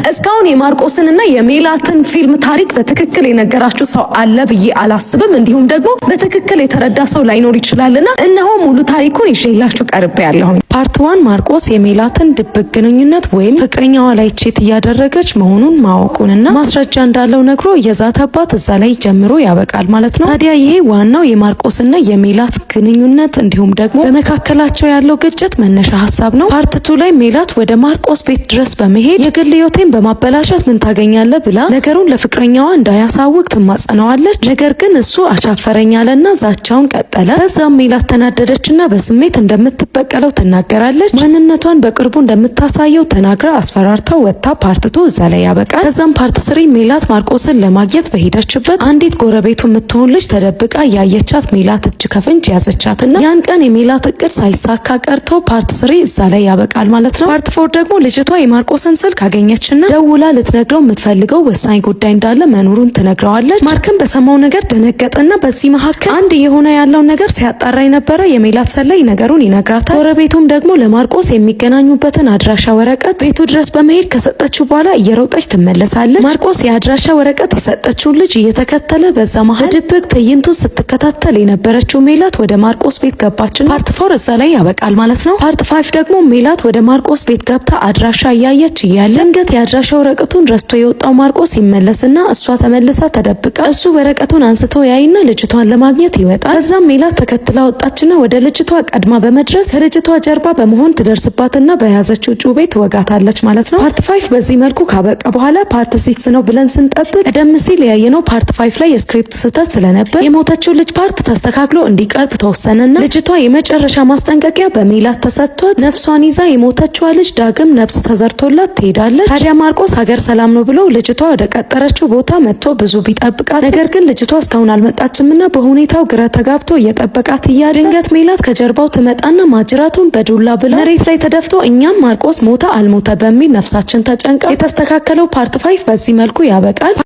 እስካሁን የማርቆስንና የሜላትን ፊልም ታሪክ በትክክል የነገራችሁ ሰው አለ ብዬ አላስብም። እንዲሁም ደግሞ በትክክል የተረዳ ሰው ላይኖር ይችላልና እነሆ ሙሉ ታሪኩን ይዤላችሁ ቀርቤያለሁኝ። Part 1፣ ማርቆስ የሜላትን ድብቅ ግንኙነት ወይም ፍቅረኛዋ ላይ cheat እያደረገች መሆኑን ማወቁንና ማስረጃ እንዳለው ነግሮ እየዛተባት እዛ ላይ ጀምሮ ያበቃል ማለት ነው። ታዲያ ይሄ ዋናው የማርቆስና የሜላት ግንኙነት እንዲሁም ደግሞ በመካከላቸው ያለው ግጭት መነሻ ሀሳብ ነው። Part 2 ላይ ሜላት ወደ ማርቆስ ቤት ድረስ በመሄድ የግል ህይወቴን በማበላሸት ምን ታገኛለህ ብላ ነገሩን ለፍቅረኛዋ እንዳያሳውቅ ትማጸነዋለች። ነገር ግን እሱ አሻፈረኝ አለና ዛቻውን ቀጠለ። ከዛም ሜላት ተናደደችና በስሜት እንደምትበቀለው ትናገራለች። ማንነቷን በቅርቡ እንደምታሳየው ተናግራ አስፈራርታው ወጥታ part 2 እዛ ላይ ያበቃል። ከዛም part 3 ሜላት ማርቆስን ለማግኘት በሄደችበት አንዲት ጎረቤቱ የምትሆን ልጅ ተደብቃ ያየቻት ሜላት እጅ ከፍንጅ ያዘቻትና ያን ቀን የሜላት እቅድ ሳይሳካ ቀርቶ part 3 እዛ ላይ ያበቃል ማለት ነው። Part 4 ደግሞ ልጅቷ የማርቆስን ስልክ አገኘችና ደውላ ልትነግረው የምትፈልገው ወሳኝ ጉዳይ እንዳለ መኖሩን ትነግረዋለች። ማርክም በሰማው ነገር ደነገጠና በዚህ መካከል አንድ የሆነ ያለውን ነገር ሲያጣራ የነበረ የሜላት ሰላይ ነገሩን ይነግራታል። ጎረቤቱም ደግሞ ለማርቆስ የሚገናኙበትን አድራሻ ወረቀት ቤቱ ድረስ በመሄድ ከሰጠችው በኋላ እየሮጠች ትመለሳለች። ማርቆስ የአድራሻ ወረቀት የሰጠችውን ልጅ እየተከተለ በዛ መሀል በድብቅ ትዕይንቱ ስትከታተል የነበረችው ሜላት ወደ ማርቆስ ቤት ገባችና part 4 እዛ ላይ ያበቃል ማለት ነው። Part 5 ደግሞ ሜላት ወደ ማርቆስ ቤት ገብታ አድራሻ እያየች እያለ ድንገት የአድራሻ ወረቀቱን ረስቶ የወጣው ማርቆስ ይመለስና እሷ ተመልሳ ተደብቃ እሱ ወረቀቱን አንስቶ ያይና ልጅቷን ለማግኘት ይወጣል። ከዛም ሜላት ተከትላ ወጣችና ወደ ልጅቷ ቀድማ በመድረስ ከልጅቷ ጀርባ በመሆን ትደርስባትና በያዘችው ጩቤ ትወጋታለች ማለት ነው። Part 5 በዚህ መልኩ ካበቃ በኋላ part 6 ነው ብለን ስንጠብቅ ቀደም ሲል ያየነው part 5 ላይ የ script ስህተት ስለነበር የሞተችው ልጅ part ተስተካክሎ እንዲቀርብ ተወሰነና ልጅቷ የመጨረሻ ማስጠንቀቂያ በሜላት ተሰጥቷት ነፍሷን ይዛ የሞተችዋ ልጅ ዳግም ነፍስ ተዘርቶላት ትሄዳለች። ታዲያ ማርቆስ ሀገር ሰላም ነው ብሎ ልጅቷ ወደ ቀጠረችው ቦታ መጥቶ ብዙ ቢጠብቃት ነገር ግን ልጅቷ እስካሁን አልመጣችምና በሁኔታው ግራ ተጋብቶ እየጠበቃት እያለ ድንገት ሜላት ከጀርባው ትመጣና ማጅራቱን በዱላ ብላ መሬት ላይ ተደፍቶ እኛም ማርቆስ ሞተ አልሞተ በሚል ነፍሳችን ተጨንቃ የተስተካከለው part 5 በዚህ መልኩ ያበቃል።